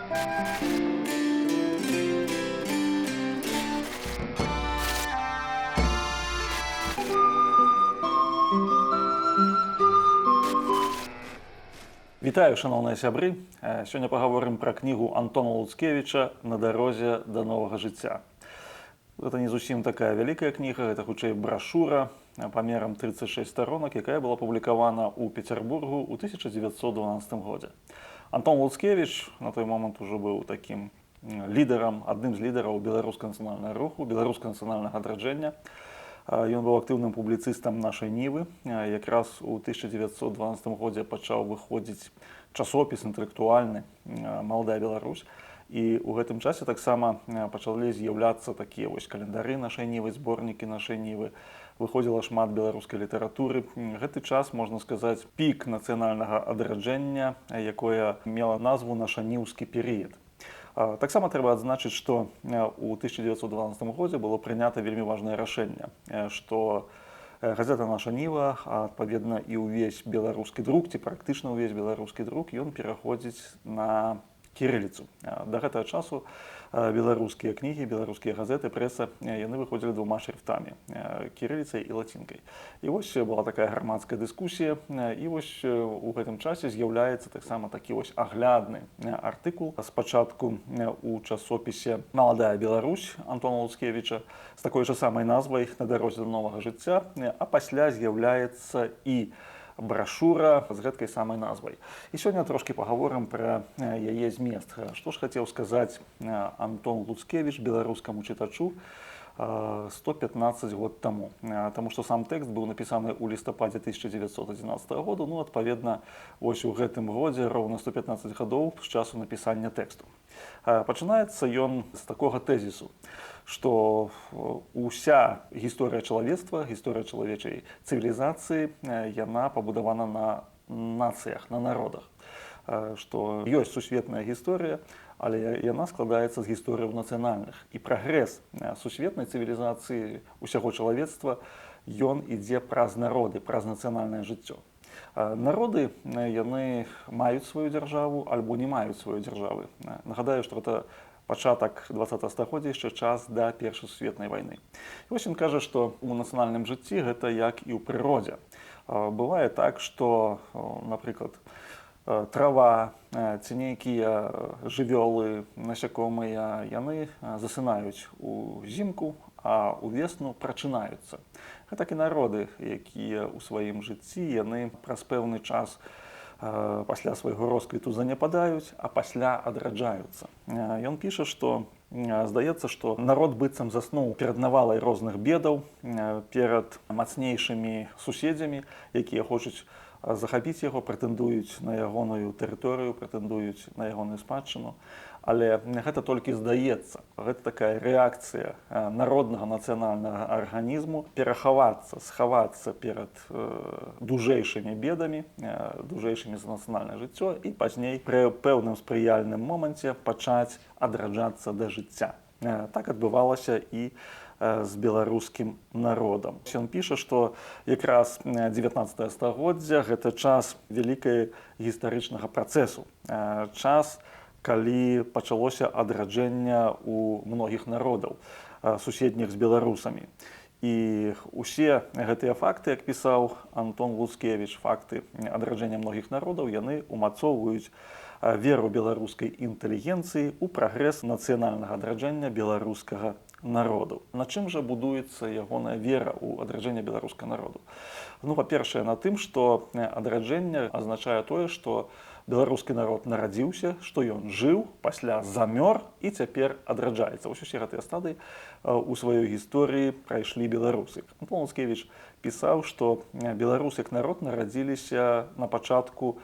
Вітаю, шаноўныя сябры. Сёння пагаворым пра кнігу Антона Луцкевіча «На дарозе да новага жыцця». Гэта не зусім такая вялікая кніга, гэта хутчэй брашура памерам 36 старонак, якая была апублікавана ў Пецярбургу ў 1912 годзе. Антон Луцкевіч на той момант ужо быў такім лідарам, адным з лідараў беларускага нацыянальнага руху, беларускага нацыянальнага адраджэння. Ён быў актыўным публіцыстам «Нашай нівы». Якраз у 1912 годзе пачаў выходзіць часопіс інтэлектуальны «Маладая Беларусь». І ў гэтым часе таксама пачалі з'яўляцца такія вось календары «Нашай нівы», зборнікі «Нашай нівы». Выходзіла шмат беларускай літаратуры. Гэты час, можна сказаць, пік нацыянальнага адраджэння, якое мела назву нашаніўскі перыяд. Таксама трэба адзначыць, што ў 1912 годзе было прынята вельмі важнае рашэнне, што газета «Наша ніва», а адпаведна і ўвесь беларускі друк, ці практычна ўвесь беларускі друк, ён пераходзіць на кірыліцу. Да гэтага часу беларускія кнігі, беларускія газеты, прэса, яны выходзілі двума шрыфтамі: кірыліцай і лацінкай. І вось была такая грамадская дыскусія, і вось у гэтым часе з'яўляецца таксама такі вось аглядны артыкул спачатку у часопісе «Маладая Беларусь» Антона Луцкевіча з такой жа самай назвай «На дарозе да новага жыцця», а пасля з'яўляецца і брашура з гэткай самай назвай. І сёння трошкі пагаворым пра яе змест. Што ж хацеў сказаць Антон Луцкевіч беларускаму чытачу 115 год таму? Таму што сам тэкст быў напісаны ў лістападзе 1911 году, ну, адпаведна, вось у гэтым годзе роўна 115 гадоў з часу напісання тэксту. Пачынаецца ён з такога тэзісу, што уся гісторыя чалавецтва, гісторыя чалавечай цывілізацыі, яна пабудавана на нацыях, на народах. Што ёсць сусветная гісторыя, але яна складаецца з гісторыяў нацыянальных. І прагрэс сусветнай цывілізацыі усяго чалавецтва, ён ідзе праз народы, праз нацыянальнае жыццё. Народы, яны маюць сваю дзяржаву альбо не маюць сваёй дзяржавы. Нагадаю, што гэта пачатак 20 стагоддзя, яшчэ час да Першай сусветнай вайны. І вось ён кажа, што ў нацыянальным жыцці гэта як і ў прыродзе. Бывае так, што, напрыклад, трава ці нейкія жывёлы, насякомыя, яны засынаюць узімку, а ўвесну прачынаюцца. Гэтак і народы, якія ў сваім жыцці яны праз пэўны час пасля свайго росквіту заняпадаюць, а пасля адраджаюцца. Ён піша, што здаецца, што народ быццам заснуў перад навалай розных бедаў, перад мацнейшымі суседзямі, якія хочуць захапіць яго, прэтэндуюць на ягоную тэрыторыю, прэтэндуюць на ягоную спадчыну. Але гэта толькі здаецца. Гэта такая рэакцыя народнага нацыянальнага арганізму перахавацца, схавацца перад дужэйшымі бедамі, дужэйшымі за нацыянальнае жыццё, і пазней пры пэўным спрыяльным моманце пачаць адраджацца да жыцця. Так адбывалася і з беларускім народам. Ён піша, што якраз 19 стагоддзя гэта час вялікай гістарычнага працэсу, час, калі пачалося адраджэнне ў многіх народаў, суседніх з беларусамі. І усе гэтыя факты, як пісаў Антон Луцкевіч, факты адраджэння многіх народаў, яны умацоўваюць веру беларускай інтэлігенцыі ў прагрэс нацыянальнага адраджэння беларускага народу. На чым жа будуецца ягоная вера ў адраджэнне беларускага народу? Ну, па-першае, на тым, што адраджэнне азначае тое, што беларускі народ нарадзіўся, што ён жыў, пасля замёр і цяпер адраджаецца. Вось усе гэтыя стадыі ў сваёй гісторыі прайшлі беларусы. Антон Луцкевіч пісаў, што беларусы як народ нарадзіліся на пачатку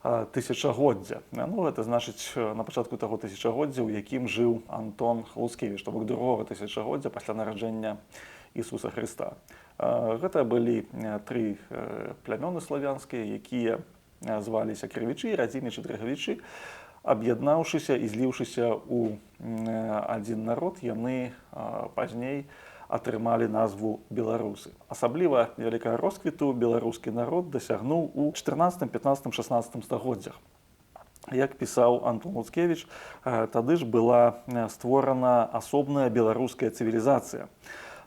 тысячагоддзя. Ну, гэта значыць, на пачатку таго тысячагоддзя, у якім жыў Антон Луцкевіч, то бок другога тысячагоддзя пасля нараджэння Ісуса Хрыста. Гэта былі тры плямёны славянскія, якія зваліся крывічы, радзімічы, дрыгавічы. Аб'яднаўшыся і зліўшыся ў адзін народ, яны пазней атрымалі назву беларусы. Асабліва вялікага росквіту беларускі народ дасягнуў у 14, 15, 16 стагоддзях. Як пісаў Антон Луцкевіч, тады ж была створана асобная беларуская цывілізацыя,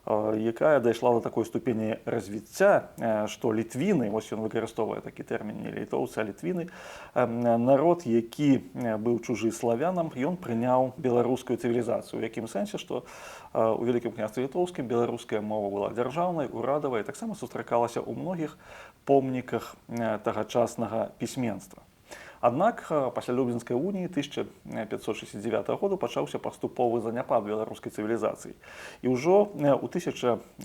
якая дайшла до такой ступені развіцця, што літвіны, вось ён выкарыстоўвае такі тэрмін, не літоўцы, а літвіны, народ, які быў чужы славянам, ён прыняў беларускую цывілізацыю. У якім сэнсе? Што у Вялікім Княстве Літоўскім беларуская мова была дзяржаўнай, урадавай, таксама сустракалася ў многіх помніках тагачаснага пісьменства. Аднак пасля Люблінскай уніі 1569 году пачаўся паступовы заняпад беларускай цывілізацыі. І ўжо ў 1696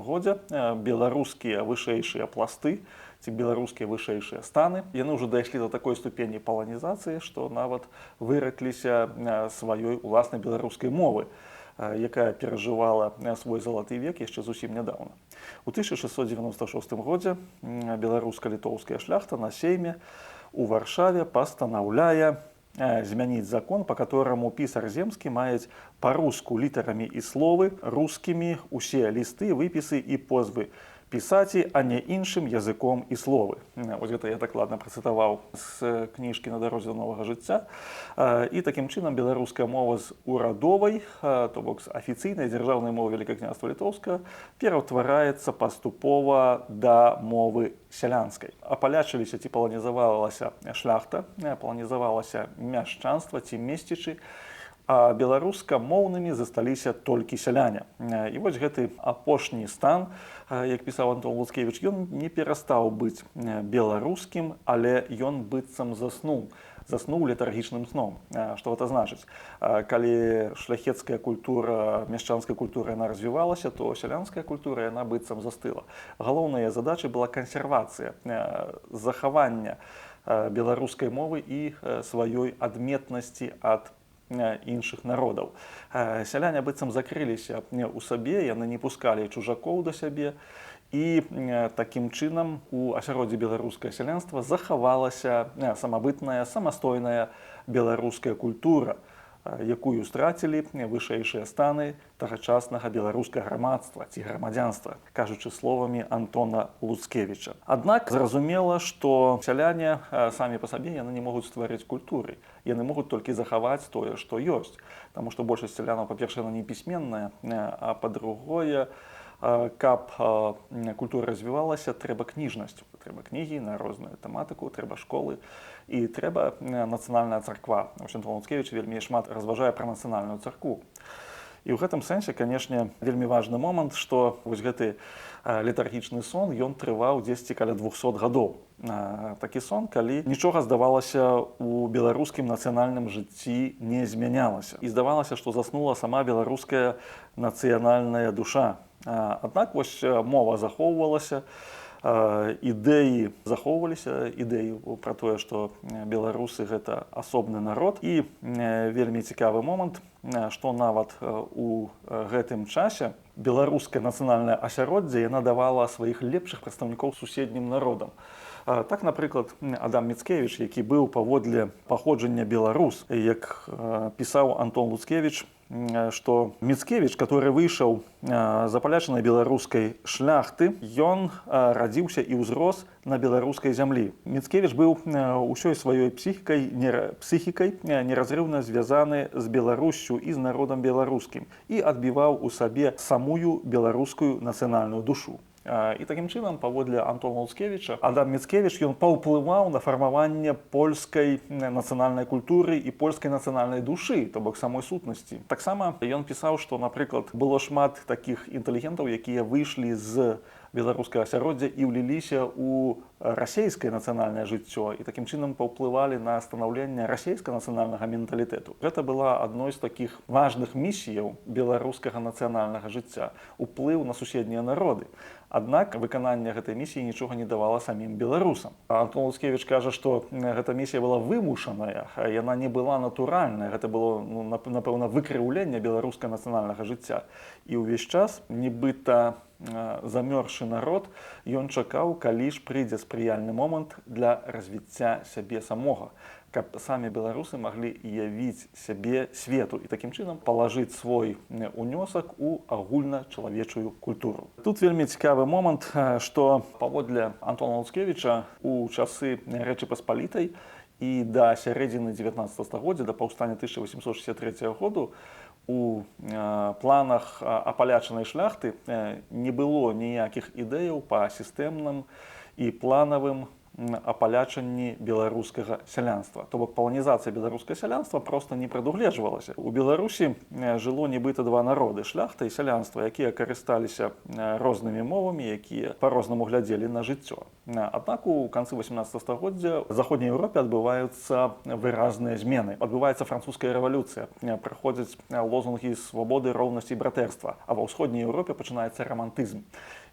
годзе беларускія вышэйшыя пласты ці беларускія вышэйшыя станы, яны ўжо дайшлі да такой ступені паланізацыі, што нават выракліся сваёй уласнай беларускай мовы, якая перажывала свой залаты век яшчэ зусім нядаўна. У 1696 годзе беларуска-літоўская шляхта на сейме у Варшаве пастанаўляе змяніць закон, по которому пісар земскі маюць па-руску літарамі і словы рускімі усе лісты, выпісы і позвы пісаці, а не іншым языком і словы. Вось гэта я дакладна працытаваў з кніжкі «На дарозе да новага жыцця». І такім чынам беларуская мова з урадовай, то бок з афіцыйнай дзяржаўнай мовы Вялікага Княства Літоўскага, пераўтвараецца паступова да мовы сялянскай. Апалячыліся ці паланізавалася шляхта, паланізавалася мяшчанства ці месцічы, а беларускамоўнымі засталіся толькі сяляне. І вось гэты апошні стан, як пісаў Антон Луцкевіч, ён не перастаў быць беларускім, але ён быццам заснуў, заснуў летаргічным сном. Што гэта значыць? Калі шляхецкая культура, мяшчанская культура, яна развівалася, то сялянская культура, яна быццам застыла. Галоўная задача была кансервацыя, захавання беларускай мовы і сваёй адметнасці ад іншых народаў. Сяляне быццам закрыліся ў сабе, яны не пускалі чужакоў да сябе, і такім чынам у асяроддзі беларускае сялянства захавалася самабытная, самастойная беларуская культура, якую страцілі вышэйшыя станы тагачаснага беларускага грамадства ці грамадзянства, кажучы словамі Антона Луцкевіча. Аднак зразумела, што сяляне самі па сабе, яны не могуць стварыць культуры. Яны могуць толькі захаваць тое, што ёсць. Таму што большасць сялянаў, па-першае, яна не пісьменная, а па-другое, каб культура развівалася, трэба кніжнасць, трэба кнігі на розную тэматыку, трэба школы і трэба нацыянальная царква. Антон Луцкевіч вельмі шмат разважае пра нацыянальную царкву. І ў гэтым сэнсе, канешне, вельмі важны момант, што вось гэты летаргічны сон, ён трываў дзесьці каля 200 гадоў. Такі сон, калі нічога, здавалася, у беларускім нацыянальным жыцці не змянялася. І здавалася, што заснула сама беларуская нацыянальная душа. Аднак вось мова захоўвалася, ідэі захоўваліся, ідэі пра тое, што беларусы — гэта асобны народ. І вельмі цікавы момант, што нават у гэтым часе беларускае нацыянальнае асяроддзе, яна давала сваіх лепшых прадстаўнікоў суседнім народам. Так, напрыклад, Адам Міцкевіч, які быў паводле паходжання беларус, як пісаў Антон Луцкевіч, што Міцкевіч, который выйшаў з апалячанай беларускай шляхты, ён радзіўся і ўзрос на беларускай зямлі. Міцкевіч быў ўсёй сваёй псіхікай неразрыўна звязаны з Беларуссю і з народам беларускім і адбіваў у сабе самую беларускую нацыянальную душу. І такім чынам, паводле Антона Луцкевіча, Адам Міцкевіч, ён паўплываў на фармаванне польскай нацыянальнай культуры і польскай нацыянальнай душы, то бок самой сутнасці. Таксама ён пісаў, што, напрыклад, было шмат такіх інтэлігентаў, якія выйшлі з беларускага асяроддзя і ўліліся ў расейскае нацыянальнае жыццё і такім чынам паўплывалі на станаўленне расейскага нацыянальнага менталітэту. Гэта была адной з такіх важных місіяў беларускага нацыянальнага жыцця — уплыў на суседнія народы. Аднак выкананне гэтай місіі нічога не давала самім беларусам. Антон Луцкевіч кажа, што гэта місія была вымушаная, яна не была натуральная, гэта было, ну, напэўна, выкрыўленне беларускага нацыянальнага жыцця. І ўвесь час нібыта Замёрзшы народ, ён чакаў, калі ж прыйдзе спрыяльны момант для развіцця сябе самога, каб самі беларусы маглі явіць сябе свету і такім чынам палажыць свой унёсак у агульначалавечую культуру. Тут вельмі цікавы момант, што паводле Антона Луцкевіча у часы Рэчы Паспалітай і да сярэдзіны 19 стагоддзя, да паўстання 1863 году, у планах апалячанай шляхты не было ніякіх ідэяў па сістэмным і планавым апалячанні беларускага сялянства. То бок паланізацыя беларускага сялянства проста не прадугледжвалася. У Беларусі жыло нібыта два народы: шляхта і сялянства, якія карысталіся рознымі мовамі, якія па-рознаму глядзелі на жыццё. Аднак у канцы 18 стагоддзя в Заходняй Еўропе адбываюцца выразныя змены. Адбываецца Французская рэвалюцыя, праходзяць лозунгі свабоды, роўнасці і братэрства, а ва Ўсходняй Еўропе пачынаецца рамантызм.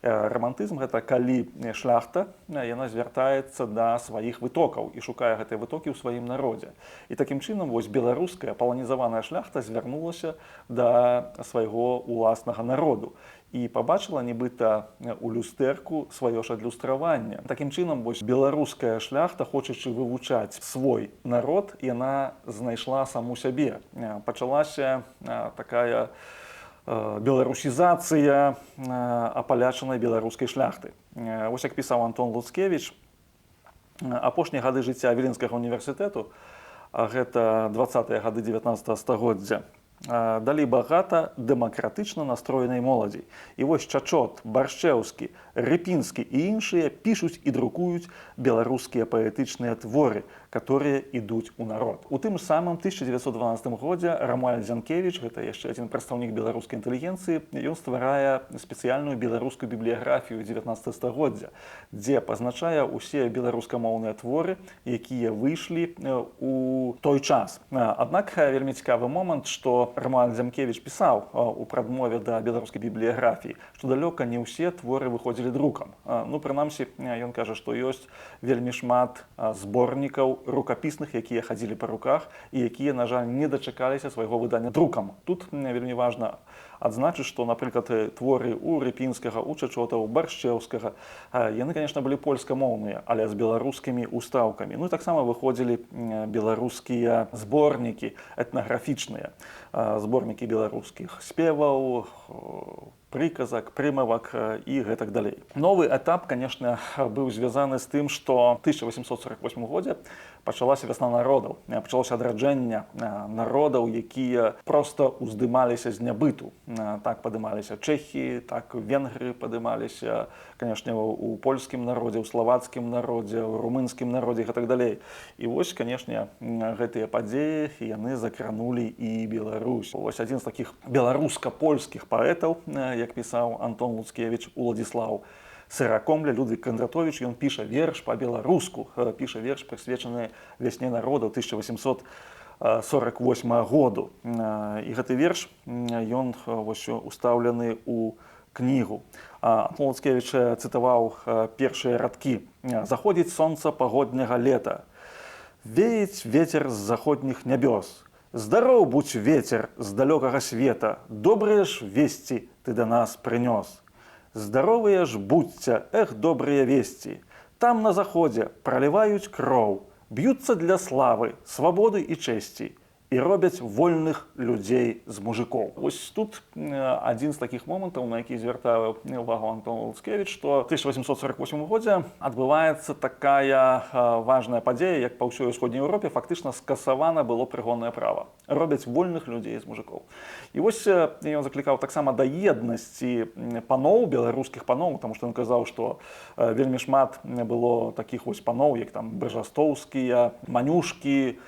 Рамантызм — гэта калі шляхта, яна звяртаецца да сваіх вытокаў і шукае гэтыя вытокі ў сваім народзе. І такім чынам вось беларуская паланізаваная шляхта звярнулася да свайго уласнага народу і пабачыла нібыта у люстэрку сваё ж адлюстраванне. Такім чынам вось беларуская шляхта, хочучы вывучаць свой народ, яна знайшла саму сябе. Пачалася такая беларусізацыя апалячанай беларускай шляхты. Вось як пісаў Антон Луцкевіч, апошнія гады жыцця Віленскага універсітэту, а гэта 20-е гады 19 стагоддзя, далі багата дэмакратычна настроенай моладзі. І вось Чачот, Баршчэўскі, Рэпінскі і іншыя пішуць і друкуюць беларускія паэтычныя творы, которые ідуць у народ. У тым самым 1912 годзе Рамуальд Зянкевіч, гэта яшчэ адзін прадстаўнік беларускай інтэлігенцыі, ён стварае спецыяльную беларускую бібліяграфію 19 стагоддзя, дзе пазначае ўсе беларускамоўныя творы, якія выйшлі у той час. Аднак вельмі цікавы момант, што Рамуальд Зянкевіч пісаў у прадмове да беларускай бібліяграфіі, што далёка не ўсе творы выходзілі друкам. Ну, прынамсі, ён кажа, што ёсць вельмі шмат зборнікаў рукапісных, якія хадзілі па руках і якія, на жаль, не дачакаліся свайго выдання друкам. Тут вельмі важна адзначыць, што, напрыклад, творы у Рэпінскага, у Чачота, у Баршчэўскага, яны, конечно, былі польскамоўныя, але з беларускімі устаўкамі. Ну і таксама выходзілі беларускія зборнікі этнаграфічныя, зборнікі беларускіх спеваў, прыказак, прымавак і гэтак далей. Новы этап, конечно, быў звязаны з тым, што 1848 годзе пачалася Вясна народаў, пачалося адраджэнне народаў, якія проста ўздымаліся з нябыту. Так падымаліся чэхі, так венгры падымаліся, конечно, у польскім народзе, у славацкім народзе, у румынскім народзе і так далей. І вось, конечно, гэтыя падзеі, яны закранулі і Беларусь. Вось адзін з такіх беларуска-польскіх паэтаў, як пісаў Антон Луцкевіч, Уладзіслаў Сыракомля, Людвік Кандратовіч, ён піша верш па-беларуску, піша верш, прысвечаны Вясне народаў 1848 году. І гэты верш, ён вось устаўлены ў кнігу. Антон Луцкевіч цытаваў першыя радкі: «Заходзіць сонца пагодняга лета. Веіць ветер з заходніх нябёс. Здароў будь, ветер з далёкага света, добрыя ж весці ты да нас прынёс. Здаровыя ж будьце, эх, добрыя весці. Там на заходзе праліваюць кроў, б'юцца для славы, свабоды і чэсці і робяць вольных людзей з мужыкоў». Вось тут адзін з такіх момантаў, на які звяртае увагу Антон Луцкевіч, што 1848 годзе адбываецца такая важная падзея, як па ўсёй Усходняй Еўропе фактычна скасавана было прыгоннае права. Робяць вольных людзей з мужыкоў. І вось ён заклікаў таксама да еднасці паноў, беларускіх паноў, таму што ён казаў, што вельмі шмат было такіх вось паноў, як там Бржастоўскія, Манюшкі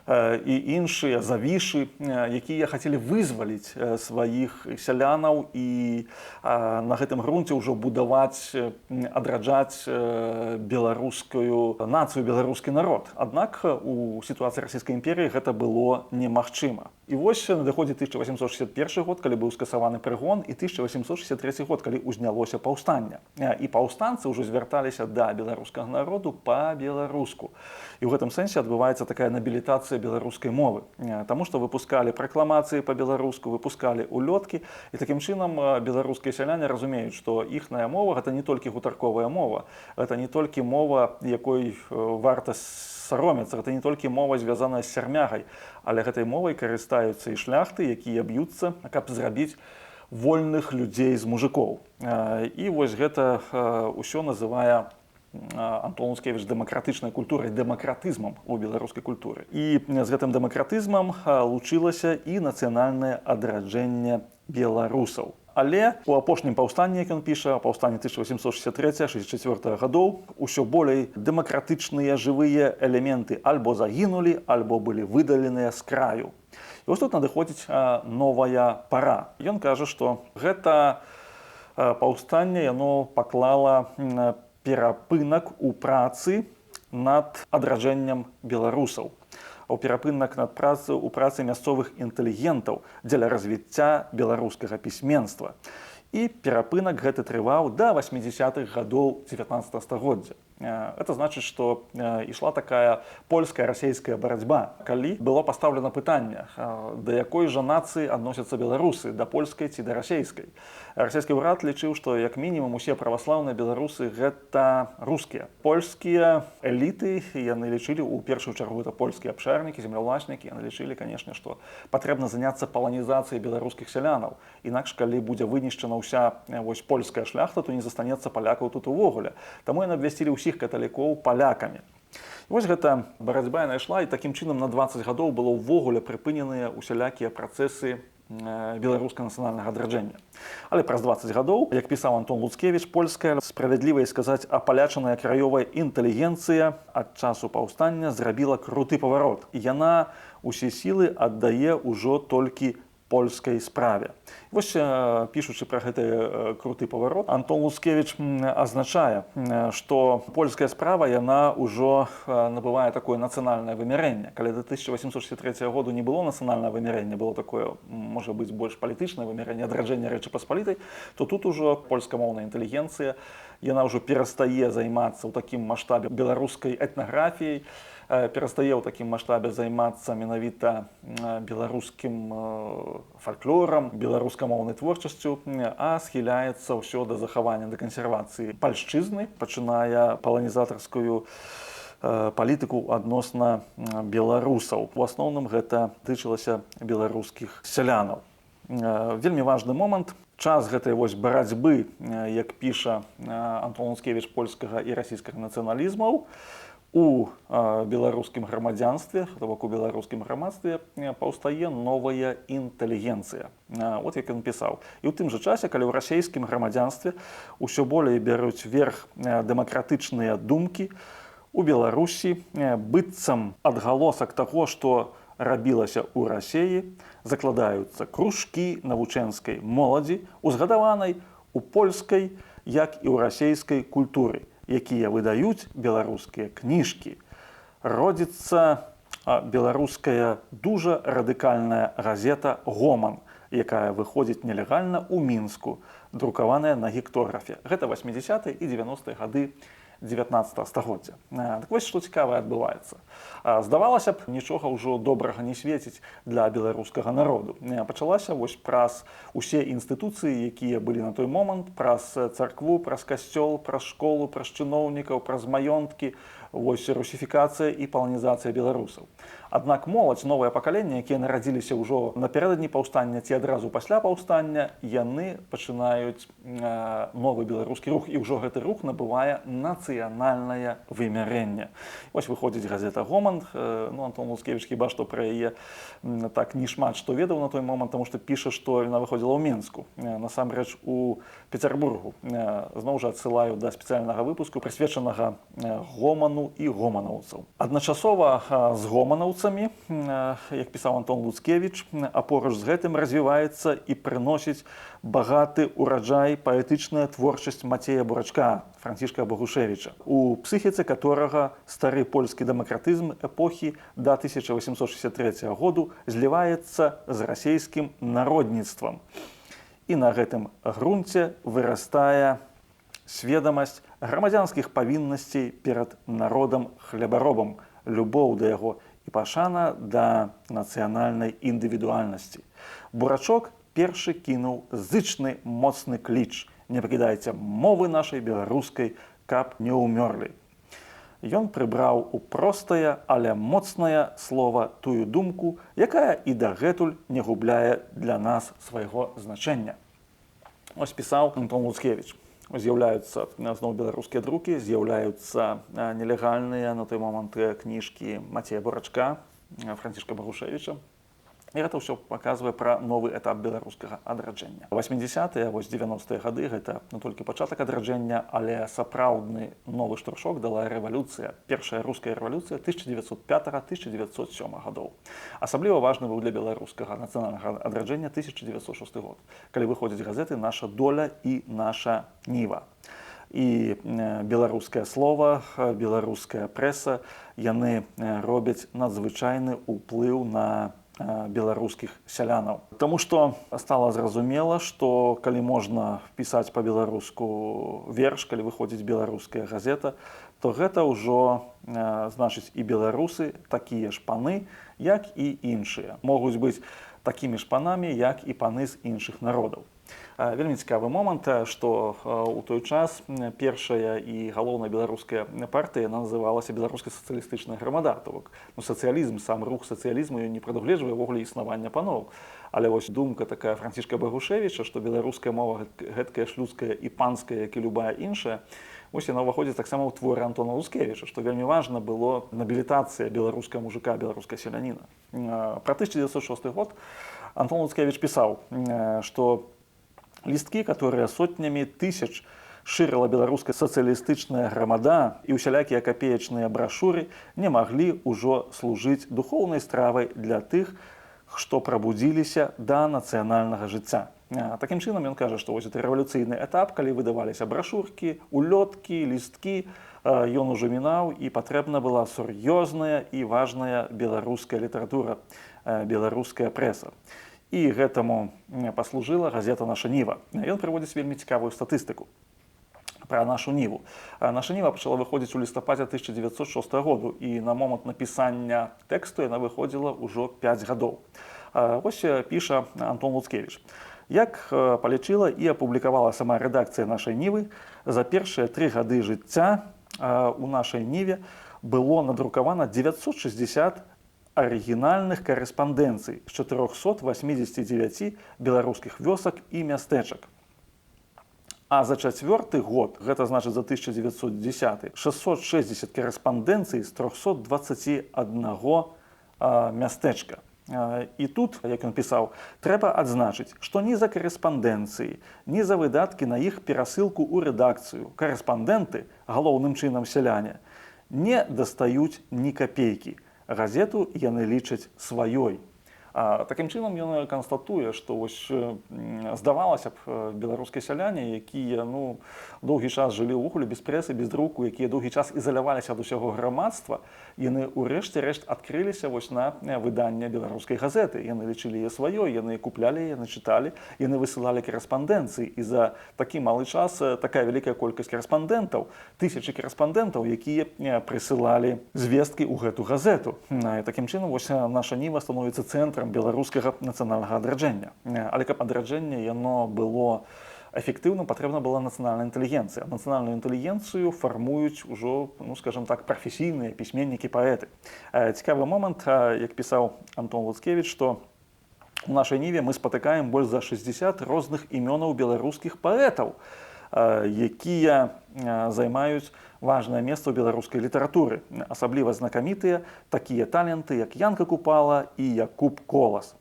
і іншыя Завішы, якія хацелі вызваліць сваіх сялянаў і на гэтым грунце ўжо будаваць, адраджаць беларускую нацыю, беларускі народ. Аднак у сітуацыі Расійскай імперыі гэта было немагчыма. І вось надыходзіць 1861 год, калі быў скасаваны прыгон, і 1863 год, калі ўзнялося паўстанне. І паўстанцы ўжо звярталіся да беларускага народу па-беларуску. І ў гэтым сэнсе адбываецца такая набілітацыя папулярызацыя беларускай мовы. Таму што выпускалі пракламацыі па-беларуску, выпускалі улёткі, і такім чынам беларускія сяляне разумеюць, што іхная мова — гэта не толькі гутарковая мова, гэта не толькі мова, якой варта саромецца, гэта не толькі мова, звязаная з сярмягай, але гэтай мовай карыстаюцца і шляхты, якія б'юцца, каб зрабіць вольных людзей з мужыкоў. І вось гэта ўсё называе Антон Луцкевіч дэмакратычнай культурай, дэмакратызмам у беларускай культуры. І з гэтым дэмакратызмам лучылася і нацыянальнае адраджэнне беларусаў. Але у апошнім паўстанні, як ён піша, паўстанне 1863-64 гадоў, усё болей дэмакратычныя жывыя элементы альбо загінулі, альбо былі выдаленыя з краю. І вось тут надыходзіць новая пара. Ён кажа, што гэта паўстанне, яно паклала перапынак у працы над адраджэннем беларусаў, у перапынак над працы у працы мясцовых інтэлігентаў дзеля развіцця беларускага пісьменства. І перапынак гэты трываў да 80-х гадоў 19 стагоддзя. Это значыць, што ішла такая польская, расійская барацьба, калі было пастаўлена пытанне, да якой жа нацыі адносяцца беларусы, да польскай ці да расійскай. Расійскі ўрад лічыў, што як мінімум усе праваслаўныя беларусы — гэта рускія. Польскія эліты, яны лічылі, у першую чаргу это польскія абшарнікі, землеўласнікі, яны лічылі, канешне, што патрэбна заняцца паланізацыяй беларускіх сялянаў. Інакш, калі будзе вынішчана ўся вось польская шляхта, то не застанецца палякаў тут увогуле. Таму яны абвясцілі ўсіх каталікоў палякамі. І вось гэта барацьба, яна ішла, і такім чынам на 20 гадоў было ўвогуле прыпыненыя усялякія працэсы беларускага нацыянальнага адраджэння. Але праз 20 гадоў, як пісаў Антон Луцкевіч, польская, справядліва сказаць, апалячаная краёвая інтэлігенцыя ад часу паўстання зрабіла круты паварот. І яна усе сілы аддае ўжо толькі польскай справе. Вось, пішучы пра гэты круты паварот, Антон Луцкевіч азначае, што польская справа, яна ўжо набывае такое нацыянальнае вымярэнне. Калі до 1863 году не было нацыянальнага вымярэння, было такое, можа быць, больш палітычнае вымярэнне, адраджэння Рэчы Паспалітай, то тут ужо польскамоўная інтэлігенцыя, яна ўжо перастае займацца ў такім маштабе беларускай этнаграфіяй, перастае ў такім маштабе займацца менавіта беларускім фальклорам, беларускамоўнай творчасцю, а схіляецца ўсё да захавання, да кансервацыі пальшчызны, пачынае паланізатарскую палітыку адносна беларусаў. У асноўным гэта тычылася беларускіх сялянаў. Вельмі важны момант. Час гэтай вось барацьбы, як піша Антон Луцкевіч, польскага і расійскага нацыяналізмаў у беларускім грамадзянстве, то бок у беларускім грамадстве паўстае новая інтэлігенцыя. Вот як ён пісаў: «І ў тым жа часе, калі ў расійскім грамадзянстве ўсё болей бяруць верх дэмакратычныя думкі, у Беларусі, быццам адгалосак таго, што рабілася ў Расеі, закладаюцца кружкі навучэнскай моладзі, узгадаванай у польскай, як і ў расійскай культуры, якія выдаюць беларускія кніжкі. Родзіцца беларуская дужа радыкальная газета «Гоман», якая выходзіць нелегальна ў Мінску, друкаваная на гектографе». Гэта 80 і 90-е гады 19 стагоддзя. Так вось, што цікавае адбываецца. Здавалася б, нічога ўжо добрага не свеціць для беларускага народу. Пачалася вось праз усе інстытуцыі, якія былі на той момант, праз царкву, праз касцёл, праз школу, праз чыноўнікаў, праз маёнткі, вось русіфікацыя і паланізацыя беларусаў. Аднак моладзь, новае пакаленне, якія нарадзіліся ўжо напярэдадні паўстання ці адразу пасля паўстання, яны пачынаюць новы беларускі рух, і ўжо гэты рух набывае нацыянальнае вымярэнне. Вось выходзіць газета «Гоман». Ну, Антон Луцкевіч хіба што пра яе так не шмат што ведаў на той момант, таму што піша, што яна выходзіла ў Менску, насамрэч у Пецярбургу. Зноў жа адсылаю да спецыяльнага выпуску, прысвечанага «Гоману» і гоманаўцаў. Адначасова з гоманаўцамі, як пісаў Антон Луцкевіч, а поруч з гэтым развіваецца і прыносіць багаты ураджай паэтычная творчасць Мацея Бурачка, Францішка Багушэвіча, у псіхіцы которага стары польскі дэмакратызм эпохі да 1863 году зліваецца з расійскім народніцтвам. І на гэтым грунце вырастае сведамасць грамадзянскіх павіннасцей перад народам хлебаробам, любоў да яго і І пашана да нацыянальнай індывідуальнасці. Бурачок першы кінуў зычны моцны кліч: «Не пакідайце мовы нашай беларускай, каб не ўмёрлі». Ён прыбраў у простае, але моцнае слова тую думку, якая і дагэтуль не губляе для нас свайго значэння. Ось пісаў Антон Луцкевич. З'яўляюцца зноў беларускія друкі, з'яўляюцца нелегальныя на той момант кніжкі Мацея Бурачка, Францішка Багушевіча. І гэта ўсё паказвае пра новы этап беларускага адраджэння. 80-е, вось 90-е гады — гэта не толькі пачатак адраджэння, але сапраўдны новы штуршок дала рэвалюцыя, першая руская рэвалюцыя 1905-1907 гадоў. Асабліва важны быў для беларускага нацыянальнага адраджэння 1906 год, калі выходзяць газеты «Наша доля» і «Наша ніва». І беларускае слова, беларуская прэса, яны робяць надзвычайны ўплыў на беларускіх сялянаў. Таму што стала зразумела, што калі можна пісаць па-беларуску верш, калі выходзіць беларуская газета, то гэта ўжо значыць, і беларусы такія ж паны, як і іншыя. Могуць быць такімі ж панамі, як і паны з іншых народаў. Вельмі цікавы момант, што у той час першая і галоўная беларуская партыя называлася Беларуская сацыялістычная грамада. То бок, ну, сацыялізм, сам рух сацыялізму не прадугледжвае ўвогуле існавання паноў. Але вось думка такая Францішка Багушевіча, што беларуская мова гэткая ж людская і панская, як і любая іншая, вось яна ўваходзіць таксама ў творы Антона Луцкевіча, што вельмі важна было набілітацыя беларускага мужика, беларускага селяніна. Пра 1906 год Антон Луцкевич пісаў, што лісткі, которые сотнямі тысяч шырыла Беларуская сацыялістычная грамада, і ўсялякія капеечныя брашуры не маглі ўжо служыць духоўнай стравай для тых, што прабудзіліся да нацыянальнага жыцця. Такім чынам ён кажа, што вось это рэвалюцыйны этап, калі выдаваліся брашуркі, улёткі, лісткі, ён ужо мінаў, і патрэбна была сур'ёзная і важная беларуская літаратура, беларуская прэса. І гэтаму паслужыла газета «Наша ніва». Ён прыводзіць вельмі цікавую статыстыку пра «Нашу ніву». «Наша ніва» пачала выходзіць у лістападзе 1906 году, і на момант напісання тэксту яна выходзіла ўжо 5 гадоў. Вось піша Антон Луцкевич. Як палічыла і апублікавала сама рэдакцыя «Нашай нівы», за першыя 3 гады жыцця у «Нашай ніве» было надрукавана 960 арыгінальных карэспандэнцый з 489 беларускіх вёсак і мястэчак. А за чацвёрты год, гэта значыць за 1910, 660 карэспандэнцый з 321 мястэчка. І тут, як ён пісаў, трэба адзначыць, што ні за карэспандэнцыі, ні за выдаткі на іх перасылку ў рэдакцыю карэспандэнты, галоўным чынам сяляне, не дастаюць ні капейкі. Газету яны лічаць сваёй. Такім чынам ён канстатуе, што вось, здавалася б, беларускія сяляне, якія, ну, доўгі час жылі ўвогуле без прэсы, без друку, якія доўгі час ізаляваліся ад усяго грамадства, яны ўрэшце рэшт адкрыліся вось на выданне беларускай газеты. Яны лічылі яе сваёй, яны куплялі, яны чыталі, яны высылалі карэспандэнцыі. І за такі малы час такая вялікая колькасць карэспандэнтаў, тысячы карэспандэнтаў, якія прысылалі звесткі ў гэту газету. І такім чынам вось «Наша ніва» становіцца цэнтрам беларускага нацыянальнага адраджэння. Але каб адраджэнне яно было эфектыўным, патрэбна была нацыянальная інтэлігенцыя. Нацыянальную інтэлігенцыю фармуюць ужо, ну, скажем так, прафесійныя пісьменнікі, паэты. Цікавы момант, як пісаў Антон Луцкевич, што у «Нашай ніве» мы спатыкаем больш за 60 розных імёнаў беларускіх паэтаў, якія займаюць важнае месца ў беларускай літаратуры. Асабліва знакамітыя такія таленты, як Янка Купала і Якуб Колас.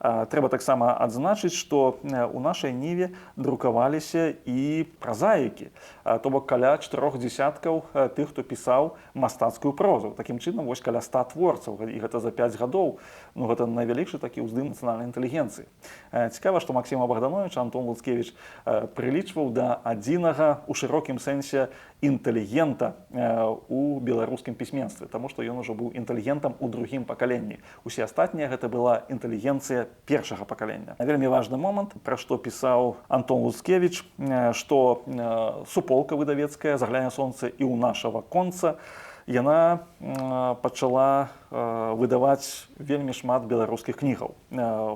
Трэба таксама адзначыць, што у «Нашай ніве» друкаваліся і празаікі, то бок каля чатырох дзесяткаў тых, хто пісаў мастацкую прозу. Такім чынам, вось каля 100 творцаў, і гэта за 5 гадоў, ну, гэта найвялікшы такі ўздым нацыянальнай інтэлігенцыі. Цікава, што Максіма Багдановіча Антон Луцкевич прылічваў да адзінага ў шырокім сэнсе інтэлігента у беларускім пісьменстве, таму што ён ужо быў інтэлігентам у другім пакаленні. Усе астатнія — гэта была інтэлігенцыя першага пакалення. Вельмі важны момант, пра што пісаў Антон Луцкевич, што суполка выдавецкая «Загляне сонца і ў наша ваконца» Яна пачала выдаваць вельмі шмат беларускіх кнігаў.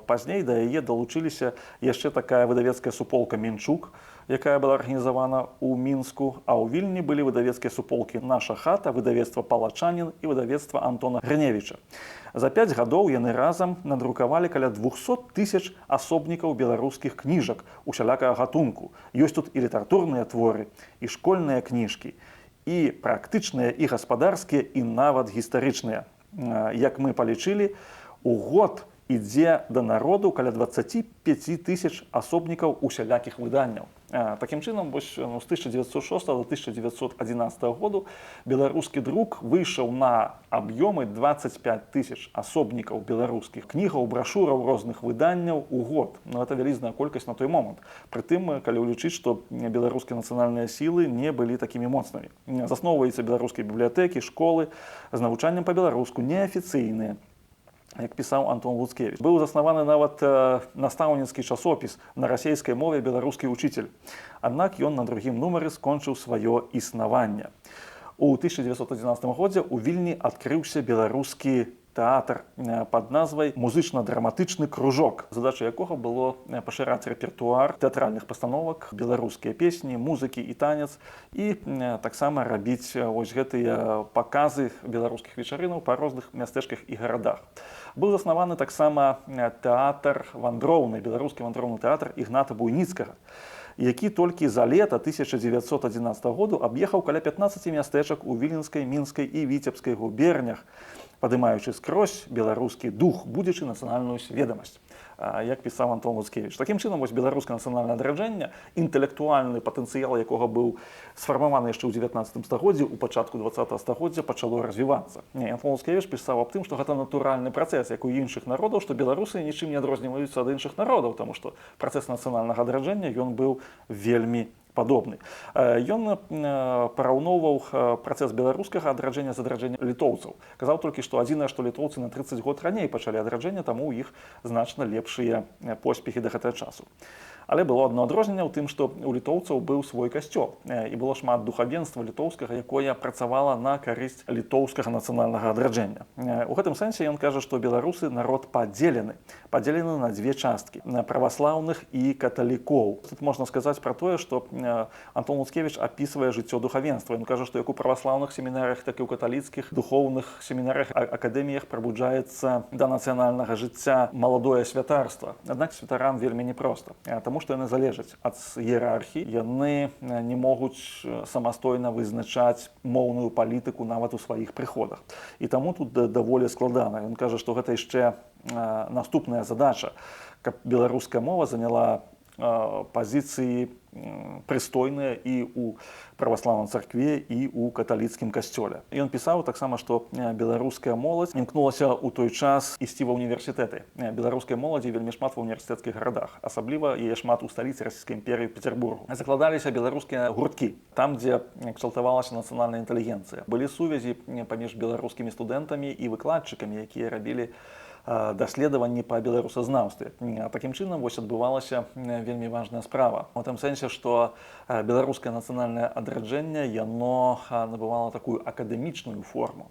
Пазней да яе далучыліся яшчэ такая выдавецкая суполка «Мінчук», якая была арганізавана ў Мінску, а ў Вільні былі выдавецкія суполкі «Наша хата», выдавецтва «Палачанін» і выдавецтва Антона Грыневіча. За 5 гадоў яны разам надрукавалі каля 200 тысяч асобнікаў беларускіх кніжак усялякага гатунку. Ёсць тут і літаратурныя творы, і школьныя кніжкі, і практычныя, і гаспадарскія, і нават гістарычныя. Як мы палічылі, у год ідзе да народу каля 25 тысяч асобнікаў усялякіх выданняў. Такім чынам, вось, ну, з 1906 до 1911 году беларускі друк выйшаў на аб'ёмы 25 тысяч асобнікаў беларускіх кнігаў, брашураў, розных выданняў у год. Ну, это вялізная колькасць на той момант. Прытым, калі ўлічыць, што беларускія нацыянальныя сілы не былі такімі моцнымі. Засноўваюцца беларускія бібліятэкі, школы з навучаннем па-беларуску, неафіцыйныя, як пісаў Антон Луцкевич. Быў заснаваны нават настаўніцкі часопіс на расійскай мове «Беларускі учитель». Аднак ён на другім нумары скончыў сваё існаванне. У 1911 годзе ў Вільні адкрыўся беларускі тэатр пад назвай «Музычна-драматычны кружок», задача якога было пашыраць рэпертуар тэатральных пастановак, беларускія песні, музыкі і танец, і таксама рабіць вось гэтыя паказы беларускіх вечарынаў па розных мястэчках і гарадах. Быў заснаваны таксама тэатр вандроўны, беларускі вандроўны тэатр Ігната Буйніцкага, які толькі за лета 1911 году аб'ехаў каля 15 мястэчак у Віленскай, Мінскай і Віцебскай губернях, падымаючы скрозь беларускі дух, будзячы нацыянальную сведамасць, як пісаў Антон Луцкевич. Такім чынам, вось беларускае нацыянальнае адраджэнне, інтэлектуальны патэнцыял якога быў сфармаваны яшчэ ў 19 стагоддзі, у пачатку 20 стагоддзя пачало развівацца. Не, Антон Луцкевич пісаў аб тым, што гэта натуральны працэс, як у іншых народаў, што беларусы нічым не адрозніваюцца ад іншых народаў, таму што працэс нацыянальнага адраджэння, ён быў вельмі падобны. Ён параўноўваў працэс беларускага адраджэння з адраджэннем літоўцаў. Казаў толькі, што адзінае, што літоўцы на 30 год раней пачалі адраджэнне, таму ў іх значна лепшыя поспехі да гэтага часу. Але было адно адрозненне ў тым, што у літоўцаў быў свой касцёл і было шмат духавенства літоўскага, якое працавала на карысць літоўскага нацыянальнага адраджэння. У гэтым сэнсе ён кажа, што беларусы народ падзелены, падзелены на дзве часткі: на праваслаўных і каталікоў. Тут можна сказаць пра тое, што Антон Луцкевич апісвае жыццё духавенства. Ён кажа, што як у праваслаўных семінарах, так і ў каталіцкіх духоўных семінарах, акадэміях прабуджаецца да нацыянальнага жыцця маладое святарства. Аднак святарам вельмі непроста, таму што яны залежаць ад іерархіі, яны не могуць самастойна вызначаць моўную палітыку нават у сваіх прыходах. І таму тут даволі складана. Ён кажа, што гэта яшчэ наступная задача, каб беларуская мова заняла пазіцыі прыстойныя і ў праваслаўнай царкве, і ў каталіцкім касцёле. Ён пісаў таксама, што беларуская моладзь імкнулася ў той час ісці ва ўніверсітэты. Беларускай моладзі вельмі шмат ва універсітэцкіх гарадах, асабліва яе шмат у сталіцы Расійскай імперыі Петербургу. Закладаліся беларускія гурткі там, дзе кшталтавалася нацыянальная інтэлігенцыя. Былі сувязі паміж беларускімі студэнтамі і выкладчыкамі, якія рабілі даследаванні па беларусазнаўстве. Такім чынам, вось адбывалася вельмі важная справа. У тым сэнсе, што беларускае нацыянальнае адраджэнне, яно набывала такую акадэмічную форму.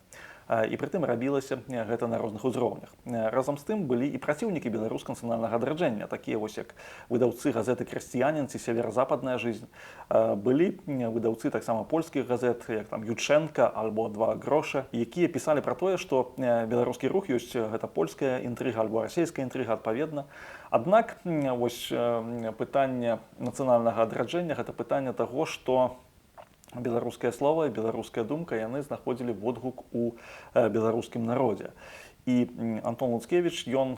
І прытым рабілася гэта на розных узроўнях. Разам з тым былі і праціўнікі беларускага нацыянальнага адраджэння, такія вось як выдаўцы газеты «Крестьянин» ці «Северо-Западная жизнь». Былі выдаўцы таксама польскіх газет, як там «Ючэнка» альбо «Два гроша», якія пісалі пра тое, што беларускі рух ёсць гэта польская інтрыга альбо расійская інтрыга адпаведна. Аднак вось пытанне нацыянальнага адраджэння — гэта пытанне таго, што беларускае слова і беларуская думка, яны знаходзілі водгук у беларускім народзе. І Антон Луцкевич, ён,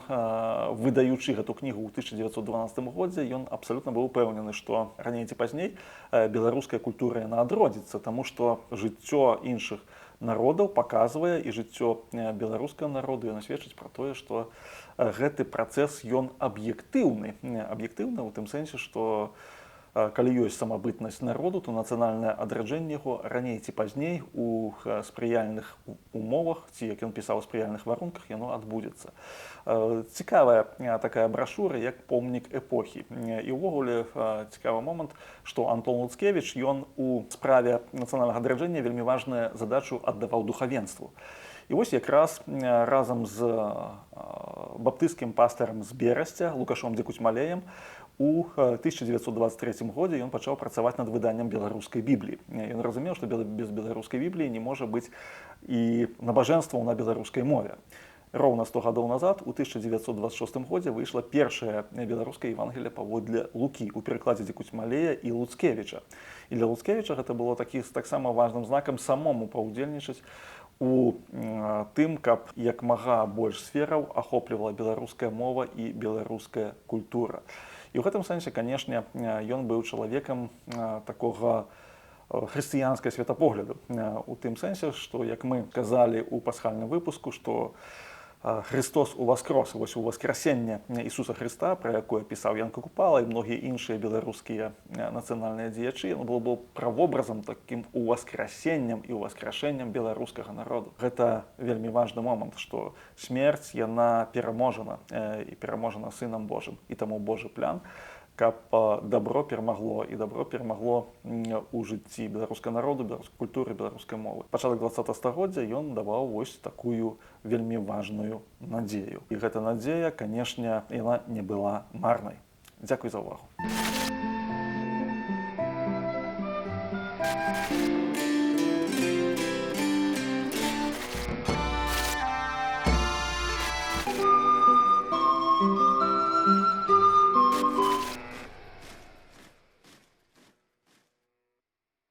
выдаючы гэту кнігу ў 1912 годзе, ён абсалютна быў упэўнены, што раней ці пазней беларуская культура, яна адродзіцца, таму што жыццё іншых народаў паказвае, і жыццё беларускага народу, яно сведчыць пра тое, што гэты працэс, ён аб'ектыўны, аб'ектыўны ў тым сэнсе, што калі ёсць самабытнасць народу, то нацыянальнае адраджэнне яго раней ці пазней у спрыяльных умовах, ці, як ён пісаў, спрыяльных варунках, яно адбудзецца. Цікавая такая брашура, як помнік эпохі. І ўвогуле цікавы момант, што Антон Луцкевіч, ён у справе нацыянальнага адраджэння вельмі важную задачу аддаваў духавенству. І вось якраз разам з баптысцкім пастарам з Берасця Лукашом Дзекуцьмалеем у 1923 годзе ён пачаў працаваць над выданнем беларускай Бібліі. Ён разумеў, што без беларускай Бібліі не можа быць і набажэнстваў на беларускай мове. Роўна 100 гадоў назад, у 1926 годзе, выйшла першая беларуская Евангелія паводле Лукі у перакладзе Дзекуцьмалея і Луцкевіча. І для Луцкевіча гэта было такі таксама важным знакам самому паўдзельнічаць у тым, каб як мага больш сфераў ахоплівала беларуская мова і беларуская культура. І ў гэтым сэнсе, канешне, ён быў чалавекам такога хрысціянскага светапогляду. У тым сэнсе, што, як мы казалі ў пасхальным выпуску, што Христос уваскрос, вось уваскрасенне Ісуса Хрыста, пра якое пісаў Янка Купала і многія іншыя беларускія нацыянальныя дзеячы, яно было правобразам, такім уваскрасеннем і ўваскрашэннем беларускага народу. Гэта вельмі важны момант, што смерць, яна пераможана, і пераможана Сынам Божым, і таму Божы план, каб дабро перамагло, і дабро перамагло у жыцці беларускага народу, беларускай культуры, беларускай мовы. Пачатак 20 стагоддзя ён даваў вось такую вельмі важную надзею. І гэта надзея, канешне, яна не была марнай. Дзякуй за ўвагу.